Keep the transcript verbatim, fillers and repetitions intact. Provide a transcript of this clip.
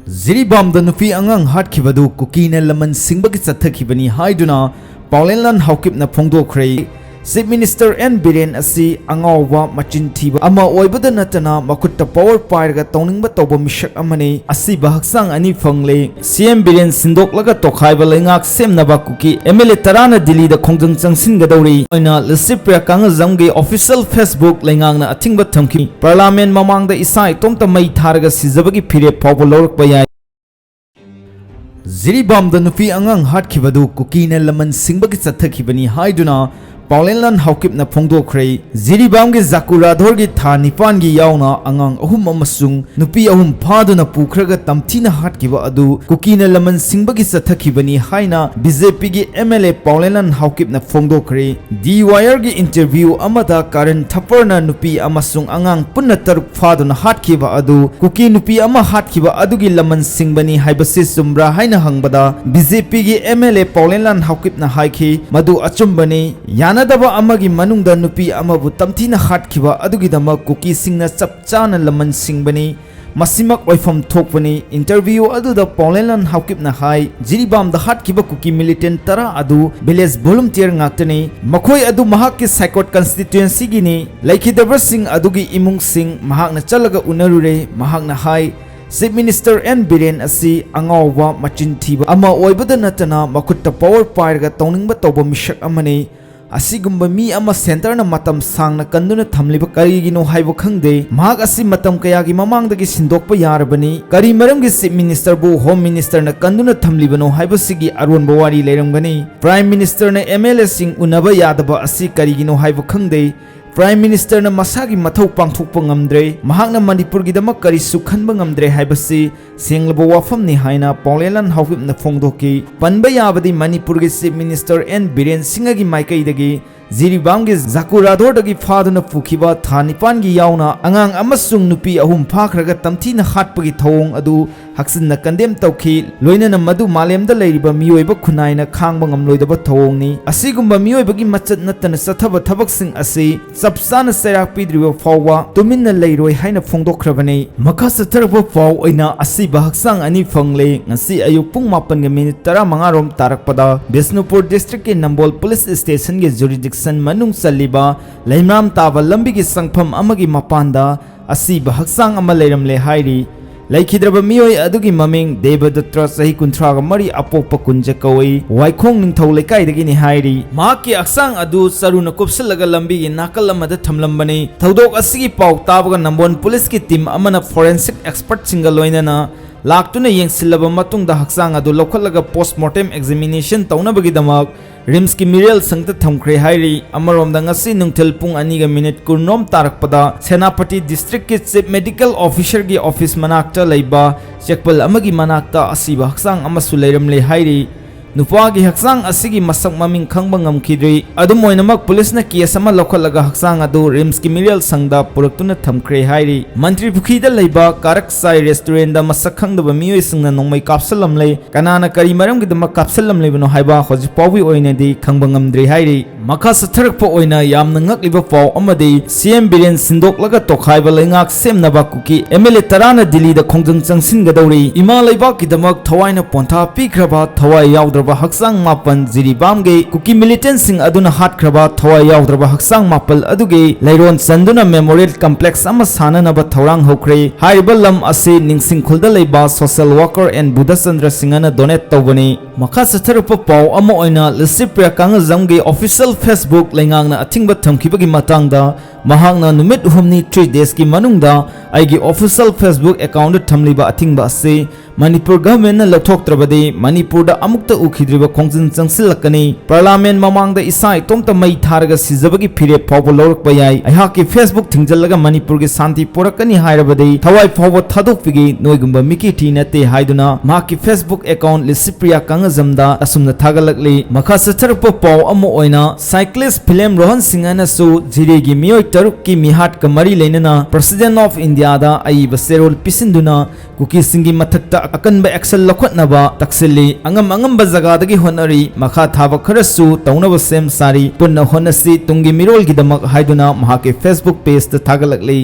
ꯖꯤꯔꯤꯕꯥꯝꯗ ꯅꯨꯄꯤ ꯑꯉꯥꯡ ꯍꯥꯠꯈꯤꯕꯗꯨ ꯀꯨꯀꯤꯅ ꯂꯃꯟ ꯁꯤꯡꯕꯒꯤ ꯆꯠꯊꯈꯤꯕꯅꯤ ꯍꯥꯏꯗꯨꯅ ꯄꯥꯎꯂꯦꯟꯂꯥꯜ ꯍꯥꯎꯀꯤꯞꯅ ꯐꯣꯡꯗꯣꯛꯈ꯭ꯔꯦ꯫ Chief Minister N ꯕꯤꯔꯦꯟ ꯑꯁꯤ ꯑꯉꯥꯎꯕ, ꯃꯆꯤꯟ ꯊꯤꯕ ꯑꯃ ꯑꯣꯏꯕꯗ ꯅꯠꯇꯅ ꯃꯈꯨꯠꯇ power ꯄꯥꯏꯔꯒ ꯇꯧꯅꯤꯡꯕ ꯇꯧꯕ ꯃꯤꯁꯛ ꯑꯃꯅꯤ꯫ ꯑꯁꯤꯕ ꯍꯛꯆꯥꯡ ꯑꯅꯤ ꯐꯪꯂꯦ꯫ C M ꯕꯤꯔꯦꯟ ꯁꯤꯟꯗꯣꯛꯂꯒ ꯇꯣꯈꯥꯏꯕ ꯂꯩꯉꯥꯛ ꯁꯦꯝꯅꯕ ꯀꯨꯀꯤ M L A ꯇꯔꯥꯅ ꯗꯤꯜꯂꯤꯗ ꯈꯣꯡꯖꯪ ꯆꯪꯁꯤꯟꯒꯗꯧꯔꯤ꯫ ꯑꯣꯏꯅ ꯂꯁꯤꯄ꯭ꯔꯤꯌꯥ ꯀꯥꯡꯖꯝꯒꯤ official Facebook ꯂꯩꯉꯥꯛꯅ ꯑꯊꯤꯡꯕ ꯊꯝꯈꯤ꯫ Parliament ꯃꯃꯥꯡꯗ ꯏꯁꯥ ꯏꯇꯣꯝꯇ ꯃꯩ ꯊꯥꯔꯒ ꯁꯤꯖꯕꯒꯤ ꯐꯤꯔꯦꯞ ꯐꯥꯎꯕ ꯂꯧꯔꯛꯄ ꯌꯥꯏ꯫ ꯖꯤꯔꯤꯕꯥꯝꯗ ꯅꯨꯄꯤ ꯑꯉꯥꯡ ꯍꯥꯠꯈꯤꯕꯗꯨ ꯀꯨꯀꯤꯅ ꯂꯃꯟ ꯁꯤꯡꯕꯒꯤ ꯆꯠꯊꯈꯤꯕꯅꯤ ꯍꯥꯏꯗꯨꯅ ꯄꯥꯎꯂꯦꯟꯂꯥꯜ ꯍꯥꯎꯀꯤꯞꯅ ꯐꯣꯡꯗꯣꯛꯈ꯭ꯔꯦ꯫ ꯖꯤꯔꯤꯕꯥꯝꯒꯤ ꯖꯥꯀꯨꯔꯥꯙꯣꯔꯒꯤ ꯊꯥ ꯅꯤꯄꯥꯟꯒꯤ ꯌꯥꯎꯅ ꯑꯉꯥꯡ ꯑꯍꯨꯝ ꯑꯃꯁꯨꯡ ꯅꯨꯄꯤ ꯑꯍꯨꯝ ꯐꯥꯗꯨꯅ ꯄꯨꯈ꯭ꯔꯒ ꯇꯝꯊꯤꯅ ꯍꯥꯠꯈꯤꯕ ꯑꯗꯨ ꯀꯨꯀꯤꯅ ꯂꯃꯟ ꯁꯤꯡꯕꯒꯤ ꯆꯠꯊꯈꯤꯕꯅꯤ ꯍꯥꯏꯅ B J P ꯒꯤ M L A ꯄꯥꯎꯂꯦꯟꯂꯥꯜ ꯍꯥꯎꯀꯤꯞꯅ ꯐꯣꯡꯗꯣꯛꯈ꯭ꯔꯦ꯫ The Wire ꯒꯤ interview ꯑꯃꯗ ꯀꯥꯔꯟ ꯊꯄꯔꯅ ꯅꯨꯄꯤ ꯑꯃꯁꯨꯡ ꯑꯉꯥꯡ ꯄꯨꯟꯅ ꯇꯔꯨꯛ ꯐꯥꯗꯨꯅ ꯍꯥꯠꯈꯤꯕ ꯑꯗꯨ ꯀꯨꯀꯤ ꯅꯨꯄꯤ ꯑꯃ ꯍꯥꯠꯈꯤꯕ ꯑꯗꯨꯒꯤ ꯂꯃꯟ ꯁꯤꯡꯕꯅꯤ ꯍꯥꯏꯕꯁꯤ ꯆꯨꯝꯕ꯭ꯔꯥ ꯍꯥꯏꯅ ꯍꯪꯕꯗ B J P ꯒꯤ M L A ꯄꯥꯎꯂꯦꯟꯂꯥꯜ ꯍꯥꯎꯀꯤꯞꯅ ꯍꯥꯏꯈꯤ, ꯃꯗꯨ ꯑꯆꯨꯝꯕꯅꯤ꯫ ꯌꯥꯅꯗꯕ ꯑꯃꯒꯤ ꯃꯅꯨꯡꯗ ꯅꯨꯄꯤ ꯑꯃꯕꯨ ꯇꯝꯊꯤꯅ ꯍꯥꯠꯈꯤꯕ ꯑꯗꯨꯒꯤꯗꯃꯛ ꯀꯨꯀꯤꯁꯤꯡꯅ ꯆꯞ ꯆꯥꯅ ꯂꯃꯟ ꯁꯤꯡꯕꯅꯤ꯫ ꯃꯁꯤꯃꯛ ꯑꯣꯏꯐꯝ ꯊꯣꯛꯄꯅꯤ꯫ Interview ꯑꯗꯨꯗ ꯄꯥꯎꯂꯦꯟꯂꯥꯜ ꯍꯥꯎꯀꯤꯞꯅ ꯍꯥꯏ, ꯖꯤꯔꯤꯕꯥꯝꯗ ꯍꯥꯠꯈꯤꯕ ꯀꯨꯀꯤ militant ꯇꯔꯥ ꯑꯗꯨ village volunteer ꯉꯥꯛꯇꯅꯤ꯫ ꯃꯈꯣꯏ ꯑꯗꯨ ꯃꯍꯥꯛꯀꯤ Saikot constituency ꯒꯤꯅꯤ꯫ ꯂꯩꯈꯤꯗꯕꯁꯤꯡ ꯑꯗꯨꯒꯤ ꯏꯃꯨꯡꯁꯤꯡ ꯃꯍꯥꯛꯅ ꯆꯠꯂꯒ ꯎꯅꯔꯨꯔꯦ꯫ ꯃꯍꯥꯛꯅ ꯍꯥꯏ, Chief Minister N ꯕꯤꯔꯦꯟ ꯑꯁꯤ ꯑꯉꯥꯎꯕ, ꯃꯆꯤꯟ ꯊꯤꯕ ꯑꯃ ꯑꯣꯏꯕꯗ ꯅꯠꯇꯅ ꯃꯈꯨꯠꯇ power ꯄꯥꯏꯔꯒ ꯇꯧꯅꯤꯡꯕ ꯇꯧꯕ ꯃꯤꯁꯛ ꯑꯃꯅꯤ꯫ ꯑꯁꯤꯒꯨꯝꯕ ꯃꯤ ꯑꯃ centre ꯅ ꯃꯇꯝ ꯁꯥꯡꯅ ꯀꯟꯗꯨꯅ ꯊꯝꯂꯤꯕ ꯀꯔꯤꯒꯤꯅꯣ ꯍꯥꯏꯕ ꯈꯪꯗꯦ꯫ ꯃꯍꯥꯛ ꯑꯁꯤ ꯃꯇꯝ ꯀꯌꯥꯒꯤ ꯃꯃꯥꯡꯗꯒꯤ ꯁꯤꯟꯗꯣꯛꯄ ꯌꯥꯔꯕꯅꯤ꯫ ꯀꯔꯤ ꯃꯔꯝꯒꯤ Chief Minister ꯕꯨ Home Minister ꯅ ꯀꯟꯗꯨꯅ ꯊꯝꯂꯤꯕꯅꯣ ꯍꯥꯏꯕꯁꯤꯒꯤ ꯑꯔꯣꯟꯕ ꯋꯥꯔꯤ ꯂꯩꯔꯝꯒꯅꯤ꯫ Prime Minister ꯅ M L A ꯁꯤꯡ ꯎꯅꯕ ꯌꯥꯗꯕ ꯑꯁꯤ ꯀꯔꯤꯒꯤꯅꯣ ꯍꯥꯏꯕ ꯈꯪꯗꯦ꯫ Prime Minister ꯅ ꯃꯁꯥꯒꯤ ꯃꯊꯧ ꯄꯥꯡꯊꯣꯛꯄ ꯉꯝꯗ꯭ꯔꯦ꯫ ꯃꯍꯥꯛꯅ ꯃꯅꯤꯄꯨꯔꯒꯤꯗꯃꯛ ꯀꯔꯤꯁꯨ ꯈꯟꯕ ꯉꯝꯗ꯭ꯔꯦ ꯍꯥꯏꯕꯁꯤ ꯁꯦꯡꯂꯕ ꯋꯥꯐꯝꯅꯤ ꯍꯥꯏꯅ ꯄꯥꯎꯂꯦꯟꯂꯥꯜ ꯍꯥꯎꯀꯤꯞꯅ ꯐꯣꯡꯗꯣꯛꯈꯤ꯫ ꯄꯟꯕ ꯌꯥꯕꯗꯤ ꯃꯅꯤꯄꯨꯔꯒꯤ Chief Minister N ꯕꯤꯔꯦꯟ ꯁꯤꯡꯍꯒꯤ ꯃꯥꯏꯀꯩꯗꯒꯤ ꯖꯤꯔꯤꯕꯥꯝꯒꯤ ꯖꯥꯀꯨꯔꯥꯙꯣꯔꯗꯒꯤ ꯐꯥꯗꯨꯅ ꯄꯨꯈꯤꯕ ꯊꯥ ꯅꯤꯄꯥꯟꯒꯤ ꯌꯥꯎꯅ ꯑꯉꯥꯡ ꯑꯃꯁꯨꯡ ꯅꯨꯄꯤ ꯑꯍꯨꯝ ꯐꯥꯈ꯭ꯔꯒ ꯇꯝꯊꯤꯅ ꯍꯥꯠꯄꯒꯤ ꯊꯧꯑꯣꯡ ꯑꯗꯨ ꯍꯛꯆꯤꯟꯅ ꯀꯟꯗꯦꯝ ꯇꯧꯈꯤ꯫ ꯂꯣꯏꯅꯅ ꯃꯗꯨ ꯃꯥꯂꯦꯝꯗ ꯂꯩꯔꯤꯕ ꯃꯤꯑꯣꯏꯕ ꯈꯨꯟꯅꯥꯏꯅ ꯈꯥꯡꯕ ꯉꯝꯂꯣꯏꯗꯕ ꯊꯧꯑꯣꯡꯅꯤ꯫ ꯑꯁꯤꯒꯨꯝꯕ ꯃꯤꯑꯣꯏꯕꯒꯤ ꯃꯆꯠ ꯅꯠꯇꯅ ꯆꯠꯊꯕ ꯊꯕꯛꯁꯤꯡ ꯑꯁꯤ ꯆꯞ ꯆꯥꯅ ꯆꯩꯔꯥꯛ ꯄꯤꯗ꯭ꯔꯤꯕ ꯐꯥꯎꯕ ꯇꯨꯃꯤꯟꯅ ꯂꯩꯔꯣꯏ ꯍꯥꯏꯅ ꯐꯣꯡꯗꯣꯛꯈ꯭ꯔꯕꯅꯤ꯫ ꯃꯈꯥ ꯆꯠꯊꯔꯛꯄ ꯄꯥꯎ ꯑꯣꯏꯅ ꯑꯁꯤꯕ ꯍꯛꯆꯥꯡ ꯑꯅꯤ ꯐꯪꯂꯦ꯫ ꯉꯁꯤ ꯑꯌꯨꯛ ꯄꯨꯡ ꯃꯥꯄꯟꯒ ꯃꯤꯅꯤꯠ ꯇꯔꯥꯃꯉꯥ ꯔꯣꯝ ꯇꯥꯔꯛꯄꯗ ꯕꯤꯁꯅꯨꯄꯨꯔ ꯗꯤꯁꯇ꯭ꯔꯤꯛꯀꯤ ꯅꯝꯕꯣꯜ ꯄꯨꯂꯤꯁ ꯁ꯭ꯇꯦꯁꯟꯒꯤ ꯖꯨꯔꯤꯗꯤꯛꯁꯟ ꯃꯅꯨꯡ ꯆꯜꯂꯤꯕ ꯂꯩꯃꯔꯥꯝ ꯇꯥꯕ ꯂꯝꯕꯤꯒꯤ ꯆꯪꯐꯝ ꯑꯃꯒꯤ ꯃꯄꯥꯟꯗ ꯑꯁꯤꯕ ꯍꯛꯆꯥꯡ ꯑꯃ ꯂꯩꯔꯝꯂꯦ ꯍꯥꯏꯔꯤ꯫ ꯂꯩꯈꯤꯗ꯭ꯔꯕ ꯃꯤꯑꯣꯏ ꯑꯗꯨꯒꯤ ꯃꯃꯤꯡ ꯗꯦꯕꯗꯠꯇ, ꯆꯍꯤ ꯀꯨꯟꯊ꯭ꯔꯥꯒ ꯃꯔꯤ, ꯑꯄꯣꯛꯄ ꯀꯨꯟꯖ ꯀꯧꯏ, ꯋꯥꯏꯈꯣꯡ ꯅꯤꯡꯊꯧ ꯂꯩꯀꯥꯏꯗꯒꯤꯅꯤ ꯍꯥꯏꯔꯤ꯫ ꯃꯍꯥꯛꯀꯤ ꯍꯛꯆꯥꯡ ꯑꯗꯨ ꯆꯔꯨꯅ ꯀꯨꯞꯁꯤꯜꯂꯒ ꯂꯝꯕꯤꯒꯤ ꯅꯥꯀꯜ ꯑꯃꯗ ꯊꯝꯂꯝꯕꯅꯤ꯫ ꯊꯧꯗꯣꯛ ꯑꯁꯤꯒꯤ ꯄꯥꯎ ꯇꯥꯕꯒ ꯅꯝꯕꯣꯜ ꯄꯨꯂꯤꯁꯀꯤ ꯇꯤꯝ ꯑꯃꯅ ꯐꯣꯔꯦꯟꯁꯤꯛ ꯑꯦꯛꯁꯄꯔꯠꯁꯤꯡꯒ ꯂꯣꯏꯅꯅ ꯂꯥꯛꯇꯨꯅ ꯌꯦꯡꯁꯤꯜꯂꯕ ꯃꯇꯨꯡꯗ ꯍꯛꯆꯥꯡ ꯑꯗꯨ ꯂꯧꯈꯠꯂꯒ ꯄꯣꯁ꯭ꯠꯃꯣꯔꯇꯦꯝ ꯑꯦꯛꯖꯥꯃꯤꯅꯦꯁꯟ ꯇꯧꯅꯕꯒꯤꯗꯃꯛ ꯔꯤꯝꯁꯀꯤ ꯃꯤꯔꯦꯜ ꯁꯪꯗ ꯊꯝꯈ꯭ꯔꯦ ꯍꯥꯏꯔꯤ꯫ ꯑꯃꯔꯣꯝꯗ ꯉꯁꯤ ꯅꯨꯡꯊꯤꯜ ꯄꯨꯡ ꯑꯅꯤꯒ ꯃꯤꯅꯤꯠ ꯀꯨꯟꯔꯣꯝ ꯇꯥꯔꯛꯄꯗ ꯁꯦꯅꯥꯄꯇꯤ ꯗꯤꯁꯇ꯭ꯔꯤꯛꯀꯤ ꯆꯤꯐ ꯃꯦꯗꯤꯀꯦꯜ ꯑꯣꯐꯤꯁꯔꯒꯤ ꯑꯣꯐꯤꯁ ꯃꯅꯥꯛꯇ ꯂꯩꯕ ꯆꯦꯛꯄꯜ ꯑꯃꯒꯤ ꯃꯅꯥꯛꯇ ꯑꯁꯤꯕ ꯍꯛꯆꯥꯡ ꯑꯃꯁꯨ ꯂꯩꯔꯝꯂꯦ ꯍꯥꯏꯔꯤ꯫ ꯅꯨꯄꯥꯒꯤ ꯍꯛꯆꯥꯡ ꯑꯁꯤꯒꯤ ꯃꯁꯛ ꯃꯃꯤꯡ ꯈꯪꯕ ꯉꯝꯈꯤꯗ꯭ꯔꯤ꯫ ꯑꯗꯨꯝ ꯑꯣꯏꯅꯃꯛ, ꯄꯨꯂꯤꯁꯅ ꯀꯦꯁ ꯑꯃ ꯂꯧꯈꯠꯂꯒ ꯍꯛꯆꯥꯡ ꯑꯗꯨ ꯔꯤꯝꯁꯀꯤ ꯃꯤꯔꯦꯜ ꯁꯪꯗ ꯄꯨꯔꯛꯇꯨꯅ ꯊꯝꯈ꯭ꯔꯦ ꯍꯥꯏꯔꯤ꯫ ꯃꯟꯇ꯭ꯔꯤ ꯄꯨꯈ꯭ꯔꯤꯗ ꯂꯩꯕ ꯀꯥꯔꯛ ꯆꯥꯏ ꯔꯦꯁꯇꯨꯔꯦꯟꯗ ꯃꯁꯛ ꯈꯪꯗꯕ ꯃꯤꯑꯣꯏꯁꯤꯡꯅ ꯅꯣꯡꯃꯩ ꯀꯥꯞꯁꯤꯜꯂꯝꯂꯦ꯫ ꯀꯅꯥꯅ ꯀꯔꯤ ꯃꯔꯝꯒꯤꯗꯃꯛ ꯀꯥꯞꯁꯤꯜꯂꯝꯂꯤꯕꯅꯣ ꯍꯥꯏꯕ ꯍꯧꯖꯤꯛ ꯐꯥꯎꯕꯒꯤ ꯑꯣꯏꯅꯗꯤ ꯈꯪꯕ ꯉꯝꯗ꯭ꯔꯤ ꯍꯥꯏꯔꯤ꯫ ꯃꯈꯥ ꯆꯠꯊꯔꯛꯄ ꯑꯣꯏꯅ ꯌꯥꯝꯅ ꯉꯛꯂꯤꯕ ꯄꯥꯎ ꯑꯃꯗꯤ ꯁꯤ ꯑꯦꯝ ꯕꯤꯔꯦꯟ ꯁꯤꯟꯗꯣꯛꯂꯒ ꯇꯣꯈꯥꯏꯕ ꯂꯩꯉꯥꯛ ꯁꯦꯝꯅꯕ ꯀꯨꯀꯤ ꯑꯦꯝ ꯑꯦꯜ ꯑꯦ ꯇꯔꯥꯅ ꯗꯤꯜꯂꯤꯗ ꯈꯣꯡꯖꯪ ꯆꯪꯁꯤꯟꯒꯗꯧꯔꯤ꯫ ꯏꯃꯥ ꯂꯩꯕꯥꯛꯀꯤꯗꯃꯛ ꯊꯋꯥꯏꯅ ꯄꯣꯟꯊꯥ ꯄꯤꯈ꯭ꯔꯕ ꯊꯋꯥꯏ ꯌꯥꯎꯗ꯭ꯔꯕ ꯍꯛꯆꯥꯡ ꯃꯥꯄꯟ ꯖꯤꯔꯤꯕꯥꯝꯒꯤ ꯀꯨꯀꯤ ꯃꯤꯂꯤꯇꯦꯟꯠꯁꯤꯡ ꯑꯗꯨꯅ ꯍꯥꯠꯈ꯭ꯔꯕ ꯊꯋꯥꯏ ꯌꯥꯎꯗ꯭ꯔꯕ ꯍꯛꯆꯥꯡ ꯃꯥꯄꯜ ꯑꯗꯨꯒꯤ ꯂꯩꯔꯣꯟ ꯆꯟꯗꯨꯅ ꯃꯦꯃꯣꯔꯤꯌꯦꯜ ꯀꯝꯄ꯭ꯂꯦꯛꯁ ꯑꯃ ꯁꯥꯅꯅꯕ ꯊꯧꯔꯥꯡ ꯍꯧꯈ꯭ꯔꯦ꯫ ꯍꯥꯏꯔꯤꯕ ꯂꯝ ꯑꯁꯤ ꯅꯤꯡꯁꯤꯡ ꯈꯨꯜꯗ ꯂꯩꯕ ꯁꯣꯁꯤꯌꯦꯜ ꯋꯥꯔꯀꯔ ꯑꯦꯟ ꯕꯨꯙꯆꯟꯗ꯭ꯔ ꯁꯤꯡꯍꯅ ꯗꯣꯅꯦꯠ ꯇꯧꯕꯅꯤ꯫ ꯃꯈꯥ ꯆꯠꯊꯔꯛꯄ ꯄꯥꯎ ꯑꯃ ꯑꯣꯏꯅ ꯂꯤꯁꯤꯄ꯭ꯔꯤꯌꯥ ꯀꯥꯡꯉꯖꯝꯒꯤ ꯑꯣꯐꯤꯁꯤꯌꯦꯜ ꯐꯦꯁꯕꯨꯛ ꯂꯩꯉꯥꯛꯅ ꯑꯊꯤꯡꯕ ꯊꯝꯈꯤꯕꯒꯤ ꯃꯇꯥꯡꯗ ꯃꯍꯥꯛꯅ ꯅꯨꯃꯤꯠ ꯍꯨꯝꯅꯤ, three daysꯀꯤ ꯃꯅꯨꯡꯗ ꯑꯩꯒꯤ ꯑꯣꯐꯤꯁꯤꯌꯦꯜ ꯐꯦꯁꯕꯨꯛ ꯑꯦꯀꯥꯎꯟꯠꯇ ꯊꯝꯂꯤꯕ ꯑꯊꯤꯡꯕ ꯑꯁꯤ ꯃꯅꯤꯄꯨꯔ ꯒꯚꯔꯟꯃꯦꯟꯠꯅ ꯂꯧꯊꯣꯛꯇ꯭ꯔꯕꯗꯤ ꯃꯅꯤꯄꯨꯔꯗ ꯑꯃꯨꯛꯇ ꯎꯈꯤꯗ꯭ꯔꯤꯕ ꯈꯣꯡꯖꯪ ꯆꯪꯁꯤꯜꯂꯛꯀꯅꯤ꯫ ꯄꯥꯔꯂꯥꯃꯦꯟꯠ ꯃꯃꯥꯡꯗ ꯏꯁꯥ ꯏꯇꯣꯝꯇ ꯃꯩ ꯊꯥꯔꯒ ꯁꯤꯖꯕꯒꯤ ꯐꯤꯔꯦꯞ ꯐꯥꯎꯕ ꯂꯧꯔꯛꯄ ꯌꯥꯏ꯫ ꯑꯩꯍꯥꯛꯀꯤ Facebook ꯊꯤꯡꯖꯤꯜꯂꯒ ꯃꯅꯤꯄꯨꯔꯒꯤ ꯁꯥꯟꯇꯤ ꯄꯣꯔꯛꯀꯅꯤ ꯍꯥꯏꯔꯕꯗꯤ ꯊꯋꯥꯏ ꯐꯥꯎꯕ ꯊꯥꯗꯣꯛꯄꯤꯒꯦ, ꯅꯣꯏꯒꯨꯝꯕ ꯃꯤꯀꯤ ꯊꯤ ꯅꯠꯇꯦ ꯍꯥꯏꯗꯨꯅ ꯃꯍꯥꯛꯀꯤ Facebook account ꯂꯤꯁꯤꯄ꯭ꯔꯤꯌꯥ ꯀꯪꯉꯖꯝꯗ ꯑꯁꯨꯝꯅ ꯊꯥꯒꯠꯂꯛꯂꯤ꯫ ꯃꯈꯥ ꯆꯠꯊꯔꯛꯄ ꯄꯥꯎ ꯑꯃ ꯑꯣꯏꯅ cyclist ꯐꯤꯂꯦꯝ ꯔꯣꯍꯟ ꯁꯤꯡ ꯍꯥꯏꯅꯁꯨ ꯖꯤꯔꯤꯒꯤ ꯃꯤꯑꯣꯏ ꯇꯔꯨꯛꯀꯤ ꯃꯤꯍꯥꯠꯀ ꯃꯔꯤ ꯂꯩꯅꯅ President of Indiaꯗ ꯑꯏꯕ ꯆꯦꯔꯣꯜ ꯄꯤꯁꯤꯟꯗꯨꯅ ꯀꯨꯀꯤꯁꯤꯡꯒꯤ ꯃꯊꯛꯇ ꯑꯀꯟꯕ action ꯂꯧꯈꯠꯅꯕ ꯇꯛꯁꯤꯜꯂꯤ꯫ ꯑꯉꯝ ꯑꯉꯝꯕ ꯖꯒꯥꯗꯒꯤ ꯍꯣꯠꯅꯔꯤ꯫ ꯃꯈꯥ ꯊꯥꯕ ꯈꯔꯁꯨ ꯇꯧꯅꯕ ꯁꯦꯝ ꯁꯥꯔꯤ꯫ ꯄꯨꯟꯅ ꯍꯣꯠꯅꯁꯤ ꯇꯨꯡꯒꯤ ꯃꯤꯔꯣꯜꯒꯤꯗꯃꯛ ꯍꯥꯏꯗꯨꯅ ꯃꯍꯥꯛꯀꯤ Facebook pageꯇ ꯊꯥꯒꯠꯂꯛꯂꯤ꯫